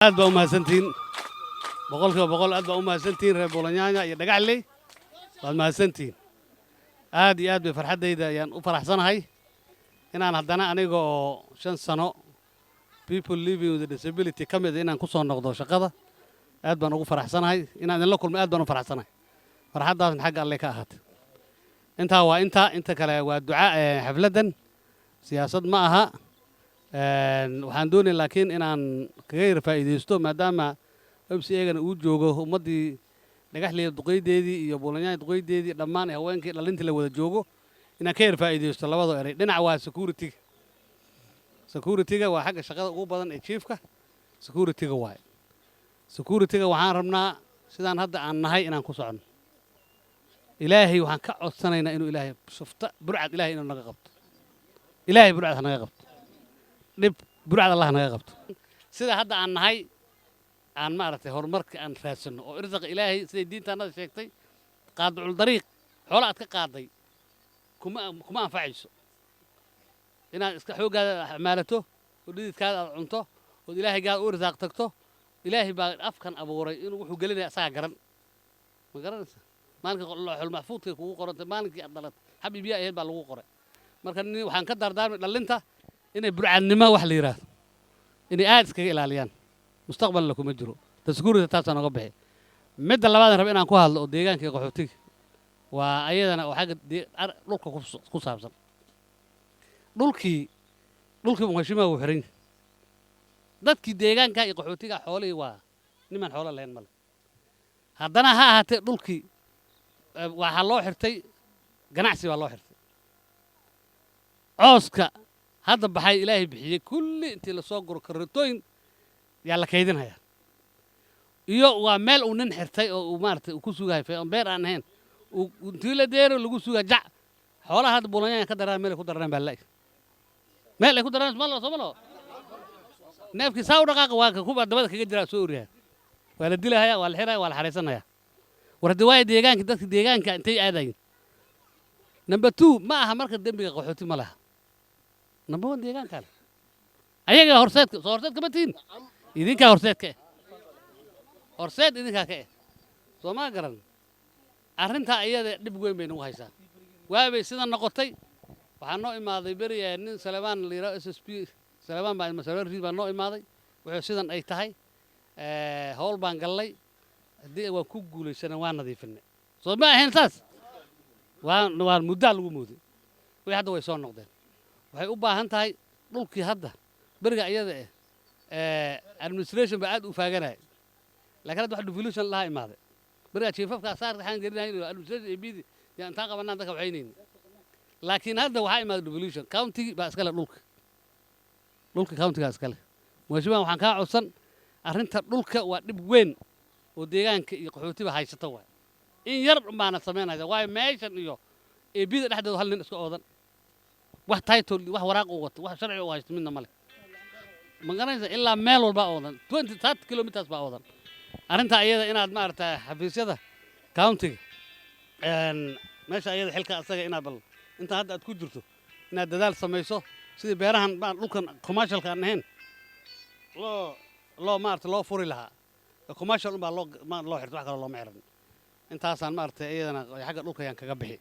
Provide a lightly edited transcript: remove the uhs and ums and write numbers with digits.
Aad baa u mahadsantihiin, 100%. Aad baa u mahadsantihiin, reer Buulanyaanya iyo Dhagaxley, waad mahadsantihiin. Aad iyo aad bay farxaddayda ayaan u faraxsanahay inaan haddana aniga oo 5 sano people living with a disability ka mid inaan ku soo noqdo shaqada. Aad baan ugu faraxsanahay inaan idinla kulmo. Aad baan u faraxsanahay. Farxaddaasna xagga Alle ka ahaatay. Intaa waa intaa, inta kale waa duca. Xafladdan siyaasad ma aha. Waxaan doonaya laakiin inaan kaga yar faa'iidaysto, maadaama MCA-gana uu joogo, ummaddii Dhagaxley duqeydeedii iyo Buulanyaanya duqeydeedii, dhammaan haweenkii, dhalintii la wada joogo, inaan ka yar faa'iidaysto labada erey. Dhinac waa security-ga. Security-ga waa xagga shaqada ugu badan ee chiefka. Security-ga waaye. Security-ga waxaan rabnaa sidaan hadda aan nahay inaan ku soconno. Ilaahay waxaan ka codsanaynaa inuu Ilaahay shufta burcad Ilaahay inuu naga qabto. Ilaahay burcad ha naga qabto, dhib burcad Allah naga qabto. Sida hadda aan nahay aan maaragtay horumarka aan raadsanno oo irsaqa Ilaahay, siday diintaannada sheegtay, qaadicul dariiq xoola aad ka qaaday kuma anfacayso. Inaad iska xooggaada xamaalato oo dhididkaada aad cunto ood Ilaahay gaada u irsaaq tagto. Ilaahay baa afkan abuuray inuu wuxuu gelinaya asagaa garan. Ma garanaysa? Maalinka looxul maxfuudkay kugu qorantay, maalinkii aad dhalatay, xabi biyo ahayd baa lagu qoray. Marka nin waxaan ka dardaarmay dhallinta inay burcadnimo wax la yidhaahdo inay aad iskaga ilaaliyaan. Mustaqbalna kuma jiro. Ta security taasaan oga bixi. Midda labaad raba inaan ku hadlo oo deegaanka iyo qaxootiga waa ayadana oo xagga dhulka ku saabsan. Dhulkii mheshimiwa wuu xiran yahay. Dadkii deegaanka iyo qaxootiga xoolihii waa nimaan xoolo lahayn male. Haddana ha ahaatee, dhulkii waxaa loo xirtay ganacsi baa loo xirtay. Cooska hadda baxay, Ilaahay bixiyey, kulli intii lasoo guro karitooyin yaa la kaydinhayaa. Iyo waa meel uu nin xirtay oo uu maaragtay uu ku sugahay beer aan ahayn intii la deero lagu sugaa jac. Xoolaha hadda Buulanyaanya ka daraan, meel ay ku darareen baa la meel ay ku darareen ma soo ma lao. Neefkii saa u dhaqaaqa waa ka kuba dabada kaga jiraa, soo oriyaa, waa la dilahaya, waa la xiraya, waa la xaraysanaya. War haddii waayo deegaanka, dadka deegaanka intay aadayin. Number two ma aha. Marka dembiga qaxooti ma laha. Number one deegaanka leh, ayaga horseedka. Soo horseedka ma tihin? Idinkaa horseedka eh, horseed idinkaa ka eh. Soo ma garan? Arrintaa iyada dhib weyn bay nagu haysaa. Waabay sida noqotay. Waxaa noo imaaday beri nin Salemaan la yidhaho, SSP Salemaan baa, Salemaan Riid baa noo imaaday. Wuxuu sidan ay tahay, howl baan gallay. Haddii waan ku guulaysanay, waan nadiifinay. Soo ma ahayn saas? Waan muddaa lagu mooday. Wixii hadda way soo noqdeen. Waxay u baahan tahay dhulkii hadda beriga iyada eh, administration baa aad u faaganaya, laakiin hadda wax devolution lahaa imaaday. Beriga chiefafka saar waxaan gelinahay administration abd yaa intaan qabanaan dadka waxaynayni, laakiin hadda waxaa imaaday devolution. County baa iskale dhulka. Dhulka countygaa iskale. Mheshimiwa, waxaan kaa codsan arrinta dhulka. Waa dhib weyn oo deegaanka iyo qaxootiba haysata waay. In yar baana samaynaysa, waayo meeshan iyo eebida dhexdeedu hal nin iska oodan, wax title, wax waraaq uu wato, wax sharci uu haysto midna male. Ma garanaysa? Ilaa meel walbaa oodan, 20, 30 kilometers baa oodan. Arrinta iyada inaad maaragta xafiisyada countyga meesha iyada xilka asaga inaad bal inta hadda aad ku jirto inaad dadaal samayso sidii beerahan dhulkan commercialka aan ahayn loo maarata loo furi lahaa. Commercial unbaa loo xirto, wax kaloo looma xiran. Intaasaan maaragtay iyadana xagga dhulka ayaan kaga bixi.